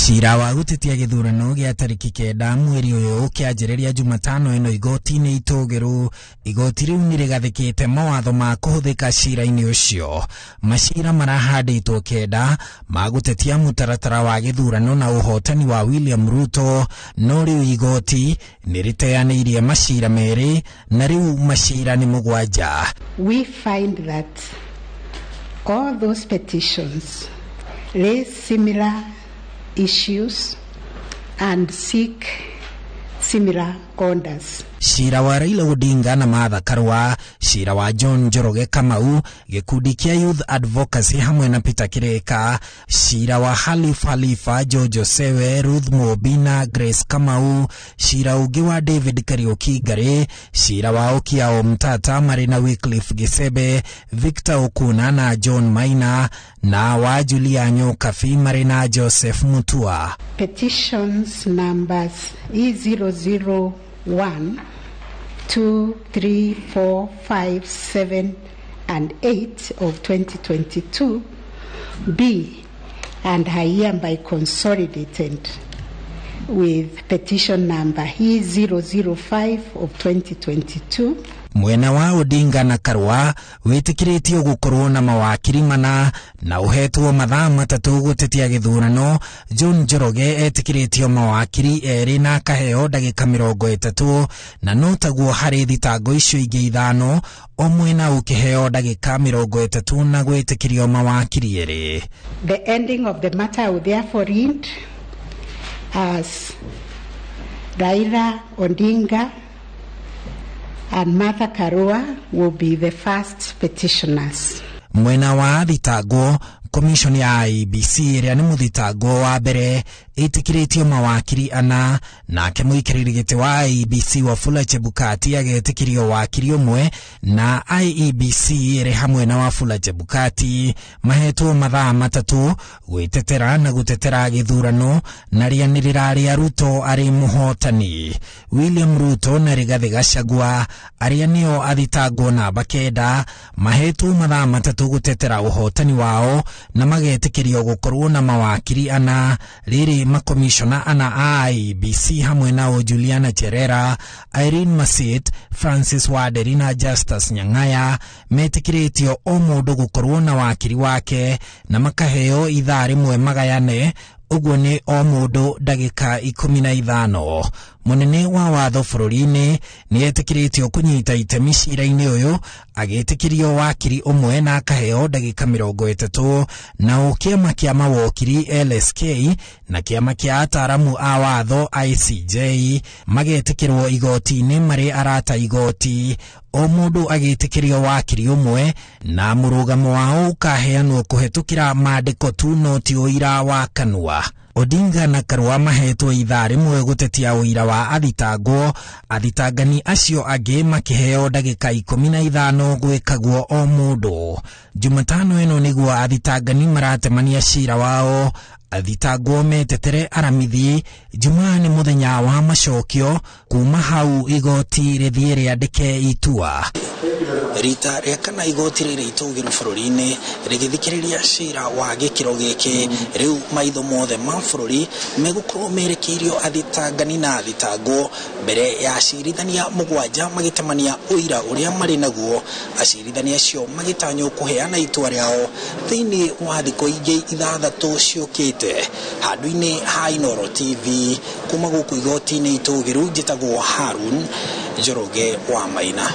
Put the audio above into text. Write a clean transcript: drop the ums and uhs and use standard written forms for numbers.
Cira wa gũtetia gĩthurano gĩa tarĩki 9 mweri ũyũ ũkĩanjĩrĩria Jumatano ĩno igoti-inĩ itũgĩru. Igoti rĩu nĩ rĩgathĩkĩte mawatho ma kũhũthĩka cira-inĩ ũcio. Macira marahandĩtwo 9 ma gũtetia mũtaratara wa gĩthurano na ũhotani wa William Ruto, no rĩu igoti nĩ rĩteanĩirie macira 2 na rĩu macira nĩ 7. We find that all those petitions raise similar issues and seek similar orders. Cira wa Raila Odinga na Martha Karua, cira wa John Njoroge Kamau, gĩkundi kĩa Youth Advocacy hamwe na Peter Kireka, cira wa Halif Halifa, George Osewe, Ruth Mobi na Grace Kamau, cira ũngĩ wa David Kariuki Ngari, cira wa Okiya Omtata marĩ na Wycliffe Gisebe, Victor Okuna na John Maina, na wa Julia Nyokabi marĩ na Joseph Mutua. Petitions numbers E001, 2, 3, 4, 5, 7, and 8 of 2022 be and are hereby consolidated with petition number E005 of 2022. Mwena wa Odinga na Karua wĩtĩkĩrĩtio gũkorwo na mawakiri 4 na ũhetwo mathaa 3 gũtetia gĩthurano. John Njoroge etĩkĩrĩtio mawakiri 2 na akaheo ndagĩka 30, na no taguo harĩ thitango icio ingĩ 5, o mwena ũkĩheo ndagĩka 30 na gwĩtĩkĩrio mawakiri 2. The ending of the matter will therefore read as Raila Odinga and Martha Karua will be the first petitioners. Mwena wa thitangwo, Commission ya IEBC ĩrĩa nĩ mũthitangwo wa mbere ĩtĩkĩrĩtio mawakiri 4, nake mũikarĩri gĩtĩ wa IEBC Wafula Chebukati agetĩkĩrio wakiri 1, na IEBC ĩrĩ hamwe na Wafula Chebukati mahetwo mathaa 3 gwĩtetera na gũtetera gĩthurano na rĩanĩrĩra rĩa Ruto arĩ mũhotani. William Ruto na Rigathi Gachagua arĩa nĩo athitangwo namba 9 mahetwo mathaa 3 gũtetera ũhotani wao na magetĩkĩrio gũkorwo na mawakiri 4. Rĩrĩ makomishona 4 a IEBC hamwe na Juliana Cherera, Irene Masit, Francis Waderi na Justus Nyang'aya metĩkĩrĩtio o mũndũ gũkorwo na wakiri wake na makaheo ithaa rĩmwe magayane, ũguo nĩ o mũndũ ndagĩka 15. Mũnene wa watho bũrũri-inĩ nĩ etĩkĩrĩtio kũnyita itemi cira-inĩ ũyũ agĩtĩkĩrio wakiri 1 na akaheo ndagĩka 30, nao kĩama kĩa mawokiri LSK na kĩama kĩa ataaramu a watho ICJ magetĩkĩrwo igoti-inĩ marĩ arata igoti, o mũndũ agĩtĩkĩrio wakiri 1 na mũrũgamo wao ũkaheanwo kũhetũkĩra maandĩko tu no ti ũira wa kanua. Odinga na Karua mahetwo ithaa rĩmwe gũtetia ũira wa athitangwo, athitangani acio angĩ makĩheo ndagĩka 15 gwĩkagwo o mũndũ. Jumatano ĩno nĩguo athitangani maratemania cira wao, athitangwo metetere Aramithi. Jumaa nĩ mũthenya wa macokio, kuma hau igoti rĩthiĩ rĩandĩke itua. Rita rĩa kana igoti rĩrĩ itũgĩru bũrũri-inĩ rĩgĩthikĩrĩria cira wa gĩkĩro gĩkĩ, rĩu maitho mothe ma bũrũri megũkorwo merekeirio athitangani na athitangwo mbere ya acirithania 7 magĩtemania ũira ũrĩa marĩ naguo. Acirithania acio magĩtanywo kũheana itua rĩao thĩinĩ wa thikũ ingĩ 6 ciũkĩte. Handũ-inĩ ha Inooro TV kuma gũkũ igoti-inĩ itũgĩru, njĩtagwo Harun Njoroge wa Maina.